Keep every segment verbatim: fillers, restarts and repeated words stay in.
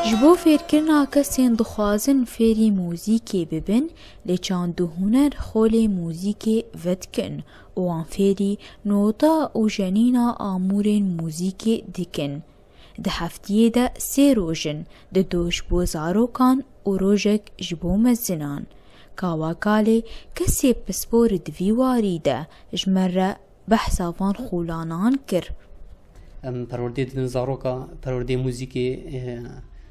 Ji bo fêrkirina kesên dixwazin fêrî muzîkê bibin, li Çand û Huner xolê muzîkê vedikin û wan fêrî nota û jenîna amûrên muzîkê dikin. Di heftiyê de sê roj in, di do ji bo zarokan û rojek ji bo mezinan. Kawa Kalê kesê pispor di vî warî de ji me re behsa van xûlanan kir. Em perwerdê didin zaroka, perwerdê muzîkê, e,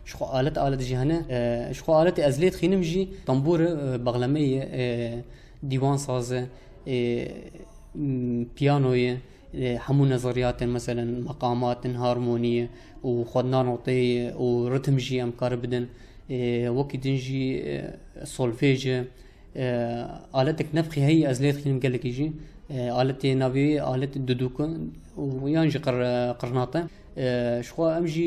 ji xwe alet, alet jî hene. E, ji xwe aletê ez lê dixînim jî, tambûr e, bexleme ye, e, dîwan saz e, e, m, piyano ye, e, hemû nezeriyatên, meselen, meqamat in, harmonî ye û xwedina noteyê ye û ritim jî em kare bidin. E, wekî din jî, e, solfêj e. E, aletek nefxî heyî ez lê dixînim gelekî jî. E, aletê navê wê alet dudûk e û yan jî qir-, qirnat e. E, ji xwe em jî,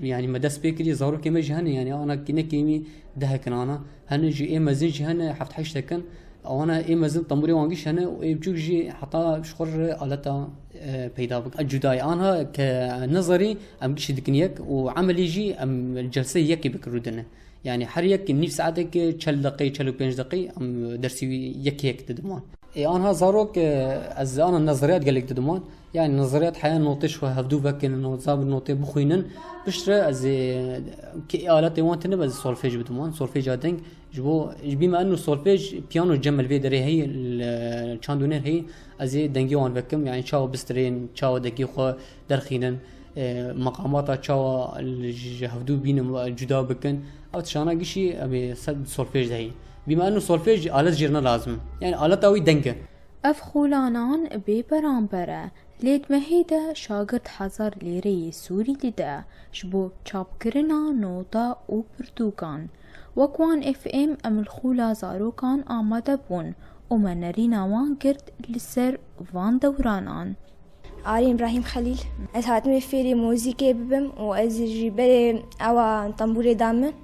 e, yanî me dest pê kirî, zarokê me jî hene, yanî ana ki-, ne kêmî dehek in ana. Hene jî ê mezin jî hene, heft heştek in. Ewana ê mezin tembûrê wan giş hene û ê biçûk jî heta ji xwe re aleta, e, peyda bike. Cudayî anha ke nezerî em gişî dikin yek û emelî jî em celseyê yekê bikir û dine. Yani her yek nîv saetek, çel deqê, çel û pênc deqê em dersî wî yek yek didim wan. Ê anha zarok, e, ez ana nezeriyat gelek didim wan. Yani nezeriyat heya notê ji xwe hevdû vekin, not-, zabit notê bixwînin. Piştre ez ê, ki aletê wan tine, ez solfej bidim wan. Solfeja deng, ji bo, ji bî me eno solfej, piyano cemel vê derê heyî, li Çand û Huner heyî, ez ê dengê wan vekim. Yani çawa bistirên, çawa dengê xwe derxînin, e, meqamata çawa li ji hevdû bînin, cuda bikin. Ev tiştana gişî em ê ser solfej de heyî. Bî me eno solfej alet jê re ne lazim e. Yani aleta wî deng e. Ev xûlanan bê beramber e. Lê di mehê de şagirt hezar lêreyê Sûrî dide ji bo çapkirina nota û pirtûkan. Wek Wan F M em li xûla zarokan amade bûn û me nerîna wan girt li ser van dewranan. Arî Îbrahîm Xelîl. Ez hatime fêrî muzîkê bibim û ez jî berê ewa tembûrê da min.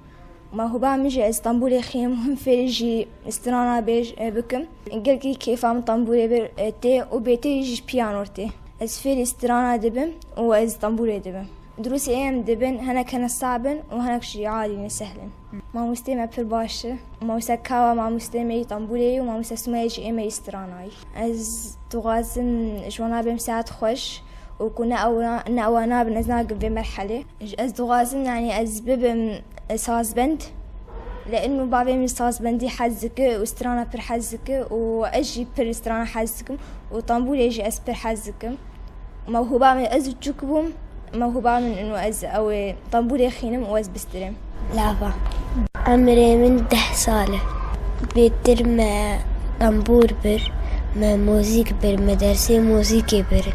Mewhiba min jî ez tembûrê xînim, him fêrî jî strana bêj, e, bikim. Gelkî kêfa min tembûrê bir, e, tê û bêtirî jî piyano tê. Ez fêrî strana dibim û ez tembûrê dibim. Durusê em dibin, hinek hene sab in û hinek jî alî ne sehl in. Mamostê me pir baş e. Mamoste Kawa mamostê me yî tembûrê yî û mamoste Sumaya jî ê me yî stranayî. Ez dixwazim ji wana bêm saet xweş û ku ne ew, ne ewa nabin ez nagim vê merhelê. Ez dixwazim, yani, ez bibim sazbend. Li inu bavê min sazbendî hez dike û strana pir hez dike û ez jî pir strana hez dikim û tembûrê jî ez pir hez dikim. Mewhiba min, ez çûk bûm, mewhiba min inu ez ew ê tembûrê xînim û ez bistirim. Lava. Emrê min deh sal e. Bêtir me tembûr bir, me muzîk bir, me dersê muzîkê bir.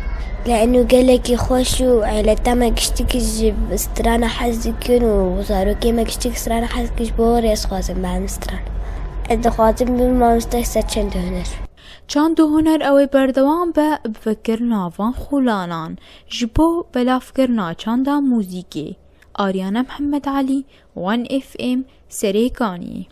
Lê eno gelekî xweş û aileta me giştikî ji strana hez dikin û zarokê me giştikî strana hez dikin, ji bo rê ez xwazim bibim stran. Ez dixwazim bibim mamoste ser çand û huner. Çand û huner ew ê berdewam be bi vekirina van xulanan ji bo belavkirina çanda muzîkê. Aryana Mihemed Elî, One F M, Serêkanî.